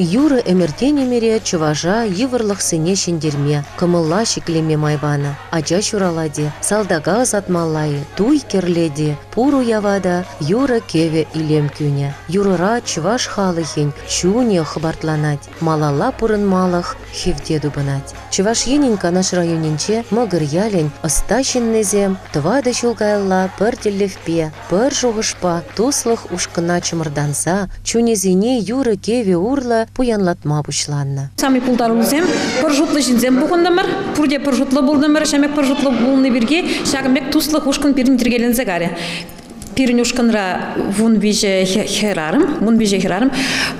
Юрӑ ӗмӗртен ӗмӗре чӑваша йывӑрлӑхсене ҫӗнтерме, кӑмӑла ҫӗклеме май панӑ. Ача ҫуралать-и, салтака ӑсатмалла-и, туй кӗрлет-и, пур уява та юрӑ-кӗвӗ илем кӳнӗ. Юрӑра чӑваш халӑхӗн чунӗ хӑпартланать, малалла пурӑнмалӑх хевте тупӑнать. Чӑваш Енӗн Канаш районӗнче Мӑкӑр ялӗн ӑста ҫыннисем тӑватӑ ҫул каялла пӗр тӗллевпе, пӗр шухӑшпа туслӑх ушкӑна чӑмӑртанса чунӗсене юрӑ-кӗвӗ урлӑ пуянлатма пуҫланӑ. Сами пултаруллисем пӗр шутлӑ ҫынсем пухӑнтӑмӑр, пурте пӗр шутлӑ пултӑмӑр, ҫамек пӗр шутлӑ пулнӑ пирки ҫакӑн пек туслӑх ушкӑн пирӗн йӗркеленсе карӗ. Пирӗн ушкӑнра 13 хӗрарӑм, 13 хӗрарӑм,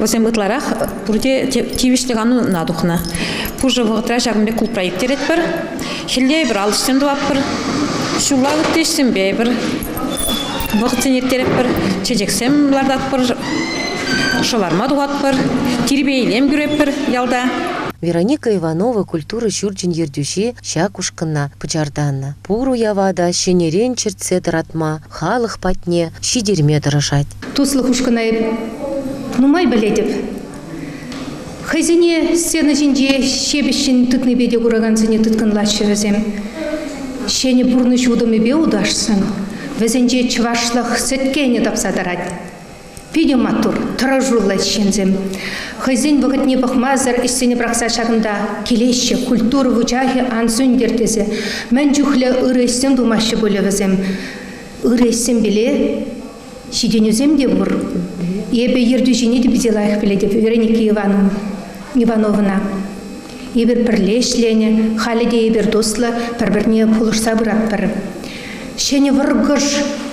вӗсем ытларах пурте тивӗҫлӗ кануна тухнӑ. Пушӑ вӑхӑтра ҫакӑн пек клубра ирттеретпӗр. Хӗлле эпир ал ӗҫсем тӑватпӑр. Ҫулла ытти ӗҫсемпе эпир вӑхӑтсене ирттеретпӗр, чечексем лартатпӑр, шӑварма тухатпӑр, тирпей-илем кӳретпӗр ялта. Вероника Иванова культура ҫурчӗн ертӳҫи ҫак ушкӑна пӑчӑртанӑ. Пур уява та ҫӗнӗрен чӗртсе тӑратма, халӑх патне ҫитерме тӑрӑшать. Туслӑх ушкӑна эп нумай пӗлетӗп. Хӑйсене сцена ҫинче ҫепӗҫҫӗн тытнипе те куракансене тыткӑнлаҫҫӗ вӗсем. Ҫӗнӗ пурнӑҫ утӑмӗпе уташсан вӗсенче чӑвашлӑх сӗткенӗ тапса тӑрать. Питӗ маттур, тӑрӑшуллӑ ӗҫченсем. Хӑйсен вӑхӑтне пӑхмасӑр ӗҫсене пӑрахса ҫакӑнта килеҫҫӗ, культура вучахӗ ан сӳнтӗр тесе. Мӗн чухлӗ ырӑ ӗҫсем тумаҫҫӗ пулӗ вӗсем. Ырӑ ӗҫсемпеле ҫитӗнӳсем те пур. Эпӗ ертӳҫине те питӗ лайӑх пӗлетӗп, Вероника Ивановӑна. Эпир пӗрле ӗҫленӗ, халӗ те эпир туслӑ, пӗр-пӗрне пулӑшса пыратпӑр. Ҫӗнӗ вӑркӑш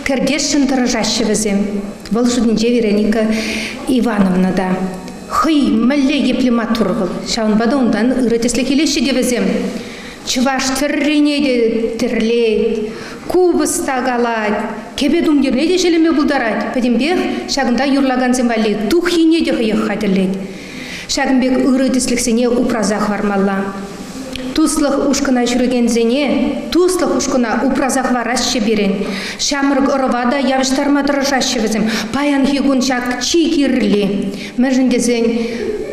кӗртесшӗн тӑрӑшаҫҫӗ вӗсем. Вӑл шутӗнче Вероника Ивановна та. Хӑй мӗнле епле маттур вӑл. Ҫавӑнпа та унтан ырӑ тӗслӗх илеҫҫӗ те вӗсем. Чӑваш тӗррине те тӗрлет, купӑс та калать, кӗпе-тумтирне те ҫӗлеме пултарать. Пӗтӗмпех ҫакӑнта юрлакансем валли тухйине те хӑех хатӗрлет. Ҫакӑн пек ырӑ тӗслӗхсене упраса хӑвармалла. Туслӑх ушкӑна ҫӳрекенсене туслӑх ушкӑна упраса хӑварасчӗ пирӗн. Ҫамрӑк ӑрӑва та явӑҫтарма тӑрӑшаҫҫӗ вӗсем. Паянхи кун ҫак чи кирли. Мӗншӗн тесен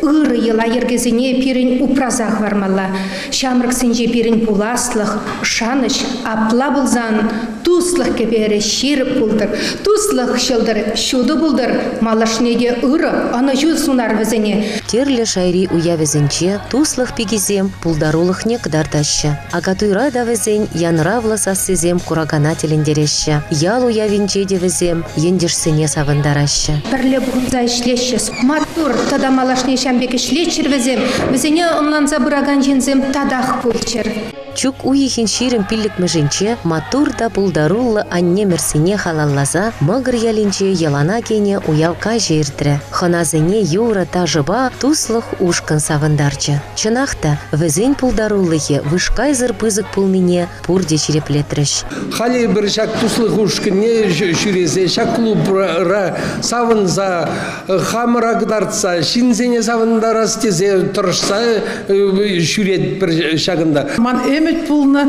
ырӑ йӑла-йӗркесене пирӗн упраса хӑвармалла. Ҫамрӑксенче пирӗн пуласлӑх, шанӑҫ. Апла пулсан туслӑх кӗперӗ ҫирӗп пултӑр, туслӑх ҫӑлтӑр ҫутӑ пултӑр, малашне те ырӑ, ӑнӑҫу сунар вӗсене. Тӗрлӗ шайри уявӗсенче туслӑх пикисем пултарулӑхне кӑтартаҫҫӗ. Акатуйра та вӗсен янравлӑ сассисем куракана тӗлӗнтереҫҫӗ. Ял уявӗнче те вӗсем ентешсене савӑнтараҫҫӗ. Пӗрле пухӑнса ӗҫлеҫҫӗ. Маттур тата малашне ҫам пек ӗҫлеччӗр вӗсем, вӗсене ӑнланса пыракан ҫынсем татах пулччӑр. Чӳк уйӑхӗн 25-мӗшӗнче маттур та пултаруллӑ аннемӗрсене халалласа Мӑкӑр ялӗнче йӑлана кӗнӗ уяв каҫӗ иртрӗ. Хӑнасене юрӑ, ташӑпа туслӑх ушкӑн савӑнтарчӗ. Чӑнах та, вӗсен пултарулӑхӗ вышкайсӑр пысӑк пулнине пурте ҫирӗплетрӗҫ. Халӗ эпир ҫак туслӑх ушкӑнне ҫӳресе ҫак клубра савӑнса, хамӑра кӑтартса, ҫынсене савӑнтарас тесе тӑрӑшса ҫӳретпӗр ҫакӑнта. Ман ӗмӗт пулнӑ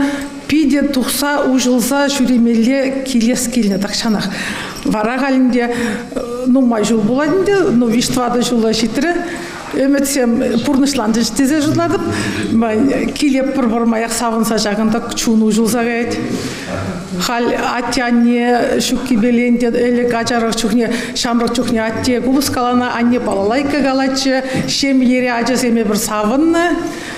питӗ тухса уҫӑлса ҫӳремелле килес килнӗ тахҫанах. Вара халь ӗнтӗ нумай ҫул пулать ӗнтӗ, ну виҫ-тӑватӑ ҫула ҫитрӗ. Ӗмӗтсем пурнӑҫланчӗҫ тесе шутлатӑп. Киле пӗр-пӗрмаях савӑнса ҫакӑнта чун уҫӑлса каять. Халь атте-анне ҫуккипеле ӗнтӗ ӗлӗк ачарах чухне, ҫамрӑк чухне атте купӑс каланӑ, анне балалайка калатчӗ. Ҫемьере ачасем эпир савӑннӑ.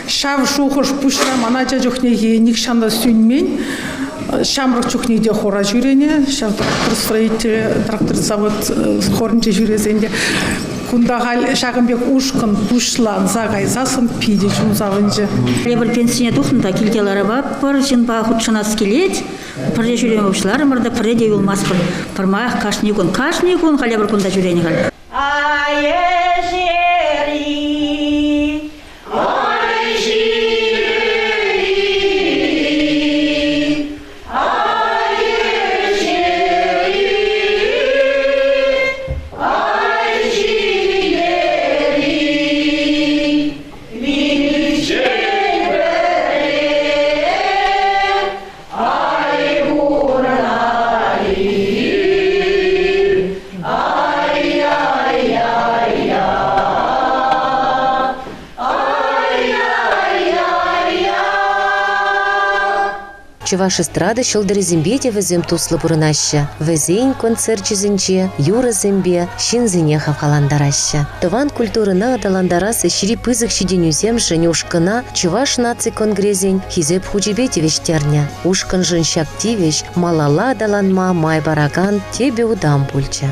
Ҫав шухӑш пуҫра ман ача чухнехи нихҫан та сӳнмен. Ҫамрӑк чухне те хора ҫӳренӗ, ҫав трактор строителӗ, трактор завод хорӗнче ҫӳресен те. Кунта халь ҫакӑн пек ушкӑн пуҫланса кайсассӑн питӗ чун савӑнчӗ. Эпир пенсине тухнӑ та килте ларӑпа пӗр ҫынпа хутшӑнас килет. Пӗрре ҫӳреме пуҫларӑмӑр та пӗрре те юлмастпӑр. Пӗрмаях кашни кун, кашни кун халь эпир кунта ҫӳренӗ халь. Ай, ӗҫери, ай, ҫиери, ай, ӗҫери, ай, ҫиери, виҫҫӗн пӗрре, ай, курнар-и, ай, Чӑваш эстрада ҫӑлтӑрӗсемпе те вӗсем туслӑ пурӑнаҫҫӗ. Вӗсен концерчӗсенче юрӑсемпе ҫынсене хавхалантараҫҫӗ. Тӑван культурӑна аталантарас ӗҫри пысӑк ҫитӗнӳсемшӗн ушкӑна Чӑваш наци конгресӗн Хисеп хучӗпе тивӗҫтернӗ. Ушкӑншӑн ҫак тивӗҫ малалла аталанма май паракан тӗпӗ утам пулчӗ.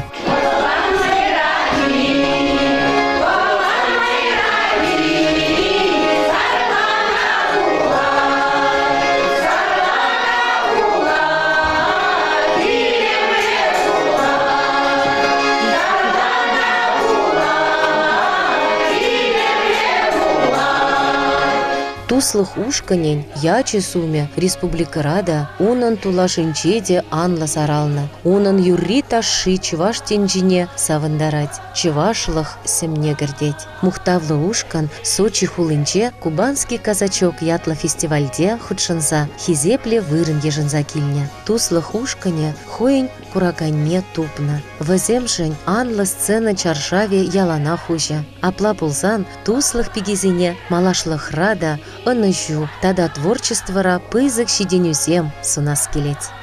Туслӑх ушкӑнӗн ячӗ-сумӗ республикӑра та, унӑн тулашӗнче те анлӑ саралнӑ. Унӑн юрри-ташши чӑваш тӗнчине савӑнтарать, чӑвашлӑх сӗмне кӗртет. Мухтавлӑ ушкӑн Сочи хулинче «Кубанский казачок» ятлӑ фестивальте хутшӑнса хисеплӗ вырӑн йышӑнса килнӗ. Туслӑх ушкӑнӗ хӑйӗн кураканне тупнӑ. Вӗсемшӗн анлӑ сцена чаршавӗ яланах уҫӑ. Апла пулсан туслӑх пикисене малашлӑхра та ӑнӑҫу тата творчествӑра пысӑк ҫитӗнӳсем сунас килет.